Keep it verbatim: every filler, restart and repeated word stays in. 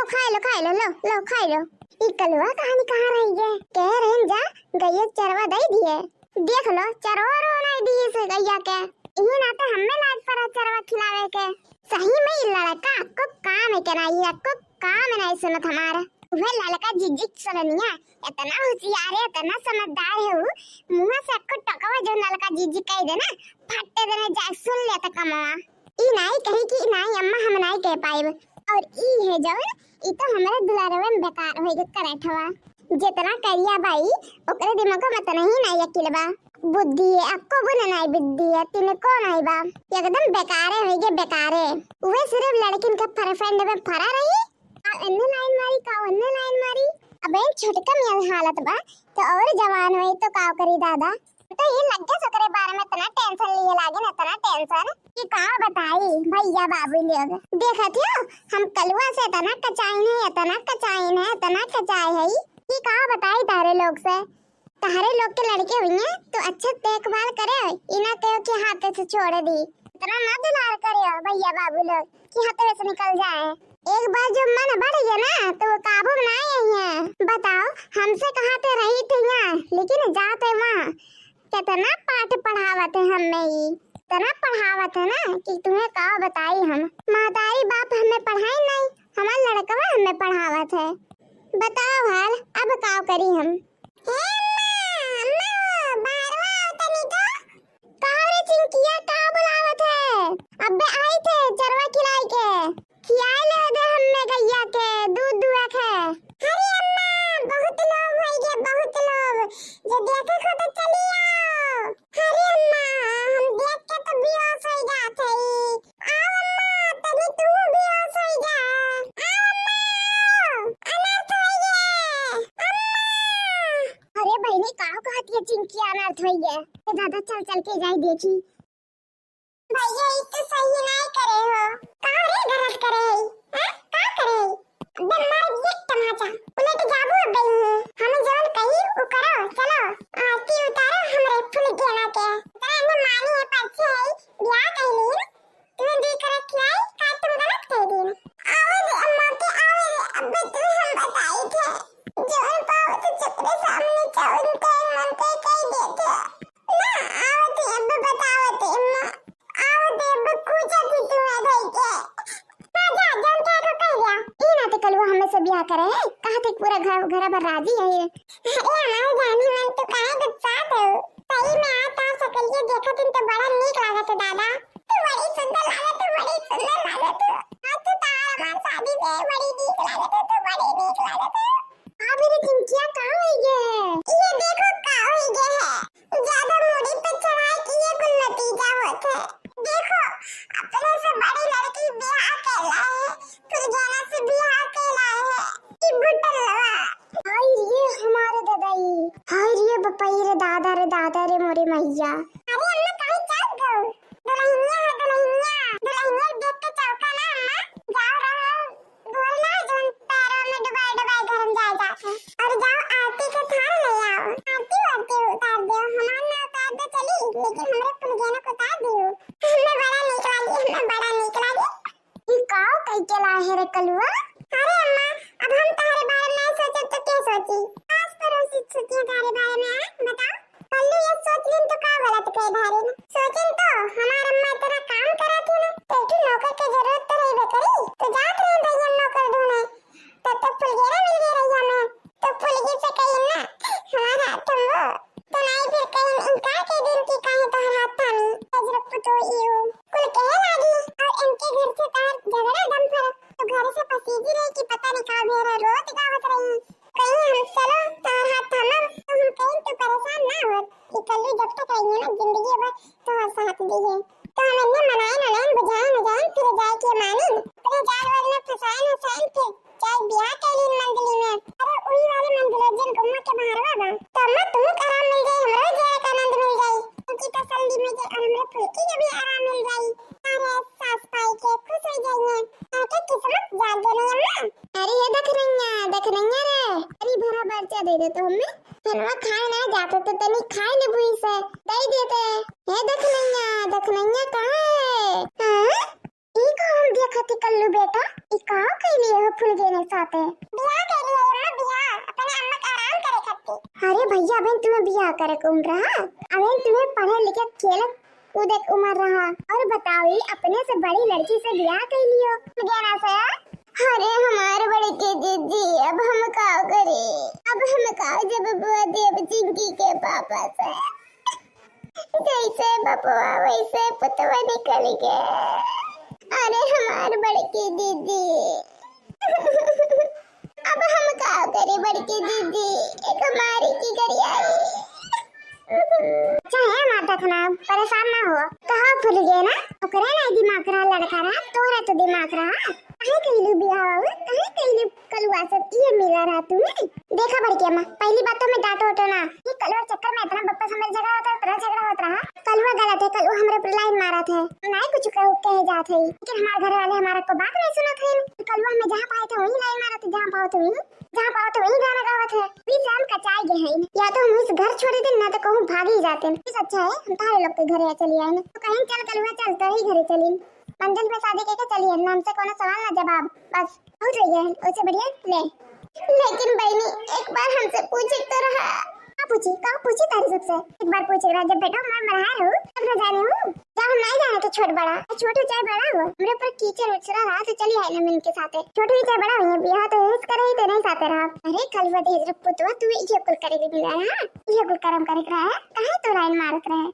खाइ लो, खाइ लो, लो, लो, खाइ लो। ई कलुआ कहानी कहाँ रहि गए? कहे रहन जा, गइया चरवा दइ दिए। देख लो, चरवा रो नाहीं दिए से गइया के। इही नाते हमें लाज पड़ा चरवा खिलावे के। सही में ई लड़का अक्को काम है के नाहीं, अक्को काम नाहीं सुनत हमार। उहे लड़का जिज्जी सरनिया एतना होशियार है, एतना समझदार है उ। मुँह से अक्को टोकवा जो लड़का जिज्जी कहि दे ना, फट्टे देना जा सुन ले त कमवा। ई नाहीं कही कि नाहीं अम्मा हम नाहीं कहि पाइब। और ई है जौन, ई तो हमरे दुलारवे में बेकार होइ के करठवा। जेतना करिया बाई, ओकरे दिमाग में एतना ही नाहीं अकिल बा। बुद्धि है, अक्को गुण नाहीं बुद्धि है, तिनको नाहीं बा। एकदम बेकारे होइ गए, बेकारे। उहे सिर्फ लड़किन के फ्रेंड में फरा रही, का एन्ने लाइन मारी, का ओन्ने लाइन मारी। अब एक छोटका मियाँ हालत बा, तो और जवान होई तो का करी दादा। तो ये लग गया ओकरे बारे में एतना टेंशन लिए लागे ना, एतना टेंशन कि का बताई भइया बाबू लोग। देखत हो, हम कलुआ से एतना कचाइन है, एतना कचाइन है, एतना कचाए है कि का बताई तारे लोग से। तहरे लोग के लड़के हुइहैं तो अच्छा देखभाल करे, ई ना कहो कि हाथे से छोड़ दी। इतना ना दुलार करियो भइया बाबू लोग कि हाथे से निकल जाए। एक बार जो मन बढ़ गया ना तो वो काबू में ना आई है। बताओ, हमसे कहा थे रही थे यहाँ, लेकिन जाते वहाँ कितना पाठ पढ़ावत है हमें, ई इतना पढ़ावत है ना कि तुम्हें का बताई हम। महतारी बाप हमें पढ़ाई नहीं, हमार लड़कवा हमें पढ़ावत है। बताओ हाल, अब का करी हम। हे अम्मा, अम्मा, बाहरवा आओ तनी तो। का रे चिंकिया, का बुलावत है? अबे आई थे चरवा खिलाई के। खियाए ले दे हम्मे गइया के, दूध दुहे के। अरे अम्मा, बहुत लोभ होइ गया, बहुत लोभ। जो देखे को तो चली आओ। अरे अम्मा, हम देख के तो बेहोश होइ जात हई। आओ अम्मा, तनी तू बेहोश होइ जा। आओ अम्मा, अनर्थ होइ गए। अम्मा। अरे बहिनी, का कहत है चिंकी, अनर्थ होइ गए? ए दादा, चल चल के जाई देखी। भइया, ई तो सही नाय करे हो। का रे गलत करे है? हैं? का करे है? अबे मार एक तमाचा। उलट जाबू अब गई है। हमें जवन कही उ करो। चलो, आरती उतारो हमरे फुलगेना के। इतना ने मानी है परछे है, ब्याह कहली। तुम्हें दी करे खिलाई, का तुम गलत कह दी? आवे दे अम्मा के, आवे दे, अबे तुम्हें हम बताई थे। जवन पावत चक्रे सामने चाउर के मन के कह देते। ना, आवत है, अब बतावत है, अम्मा। आवत है, अब पूछा थी तू है भाई के। हाँ, जा, जौन कहे को कह दिया। ई ना ते कलुआ हमें से ब्याह करे है, कहा थे पूरा घर, घर भर राजी है ये। अरे, हमारे जाने मन तो काहे गुस्सात हो? सही में आज तार सकलिए देखत हन तो बड़ा नीक लागत है दादा। तू बड़ी सुंदर लागत है, बड़ी सुंदर लागत है। आज तू तार हमार शादी में बड़ी नीक लागत है, तू बड़ी नीक लागत है। अभी रे चिंकिया का होई गे है? ये देखो का होई गे है। ज्यादा मूड़ी पे चढ़ाई के ये कुल नतीजा होत है। देखो, अपने से बड़ी लड़की बियाह कैला है, फुलगेना से बियाह कैला है, ई बुटलवा। हाय रे हमारे ददाई, हाय रे बपई रे दादा रे दादा रे मोरे मैया। अरे अम्मा काहे चल गऊ? दुल्हनिया है दुल्हनिया, दुल्हनिया देख के चौका ना अम्मा, जाओ रहो। बोलना है जौन पैरों में डुबाए डुबाए घर में जाए जाके। और जाओ आरती के थाल ले आओ, आरती वारती उतार दो, हमार ना उतार दो चली, लेकिन हमरे फुलगेना को उतार दियो। हमें बड़ा नीक लागी, हमें बड़ा नीक लागी। ई काव कई के लाए है रे कलुआ? अरे अम्मा, अब हम तहरे बारे में नहीं सोचब तो के सोची? आस पड़ोसी सोचिए तहरे बारे में, आ? बताओ। कल्लू ये सोच लिन तो का गलत कह धारिन? सोचिन तो हमार अम्मा इतना काम करत है ना, तो एक ठो नौकर के जरूरत तो रहबे करी। तो जात रहे भैया नौकर ढूंढे, तब तो फुलगेना मिल गई रही हमें। तो फुलगी से कही ना, हमार हाथ थमो। तो नाई फिर कहीं इनकार कह दिन कि काहे तोहर हाथ थामी, अजरक पुतो इयो। कुल कहे लागी और इनके घर से तार झगड़ा दम फरक। तो घर से पसीजी रही कि पता नहीं का भेरा रोत गावत रही। कहीं हम चलो, तार हाथ थामब, तो हम कहीं तू परेशान ना हो। ई कल्लू जब तक रही है ना, जिंदगी भर तोहर साथ दी है। तो हम इन्हें मनाए न लेन, बुझाए न जाए, फिर जाए के मानी। अपने जाल वाल में फंसाए न फंसाए, फिर जाए ब्याह के लिए मंडली में। अरे उही वाले मंडली जिन गुम्मा के बाहरवा बा। तो अम्मा तुम आराम मिल जाए, हमरो जिया का आनंद मिल जाए। उनकी तसल्ली मिल जाए और हमरे फुल्की के भी आराम मिल जाए। अरे सास पाई के खुश हो जाइए। अरे किस्मत जाग गई अम्मा। अरे ये दखनैया, दखनैया रे, अरे भरा बर्चा दे दे तो हमें। हलवा खाए ना जाते तो तनी खाए ले बुई से, दे देते। हे दखनैया, दखनैया कहाँ है? हाँ? ई का हम देखत ही कल्लू बेटा, ई का कइली हो फुलगेने साथे? बियाह कइली है अम्मा, बियाह, अपने अम्मा के आराम करे खातिर। अरे भैया बहन, तुम्हें बियाह करे के उम्र रहा? अबे तुम्हें पढ़े लिखे खेले कूदे के उम्र रहा। और बताओ, ई अपने से बड़ी लड़की से बियाह कइली हो फुलगेना से? अरे हमार बड़की दीदी, अब हम का करी? अब हम का, जब बुआ देव जिंदगी के पापा से जैसे बपुआ वैसे पुतवा निकल गए। अरे हमार बड़की दीदी, अब हम का करे बड़की दीदी, एक हमारी की गरियाई। अच्छा है माता खना, परेशान ना हो। कहाँ फुलगेना? ओकरे नहीं दिमाग रहा लड़का रहा, तोहरा तो दिमाग रहा। काहे कइलू बियाह बाबू? काहे कइलू कलुआ से? ये मिला रहा तुम्हें? देखा बड़की अम्मा, पहली बात तो मैं डांटो हटो ना। ये कलुआ चक्कर में इतना बप्पा से मेरा झगड़ा होता है, इतना झगड़ा होता रहा। कलुआ गलत है, कलुआ हमरे ऊपर लाइन मारत है। नहीं कुछ कह, कहे जात है, लेकिन हमारे घर वाले हमारा को बात नहीं सुनत है। कलुआ हमें जहाँ पाए थे वहीं लाइन मारत है, जहाँ पाओ तो वहीं, जहाँ पाओ तो वहीं गाना गावत है। बीच से हम कचाई गए हैं, या तो हम इस घर छोड़ दें, ना तो कहूँ भाग ही जाते हैं। इस अच्छा है हम तारे लोग के घरे चली आए ना। तो कहीं चल कलुआ चल, तो ही घरे चली। मंजिल पे शादी के चली है, हमसे कोनो सवाल ना जवाब, बस बहुत हो गया है, उससे बढ़िया ले। लेकिन बहनी, एक बार हमसे पूछे तो रहा। का पूछी, का पूछी तारी सबसे? एक बार पूछे रहा, जब बेटा उम्र में रहा हो, तब न जाने हो। जब हम नहीं जाने तो छोट बड़ा, छोटू चाहे बड़ा हो, हमरे ऊपर कीचड़ उछड़ा रहा तो चली आई ना मिल के साथे। छोटू ही चाहे बड़ा हो, ये बियाह तो इस करे ही तो नहीं साथे रहा। अरे कलुआ दहेज रे पुतवा, तू ये कुल करे के मिला रहा, ये कुल कर्म करे के रहा है, काहे तो लाइन मारत रहे?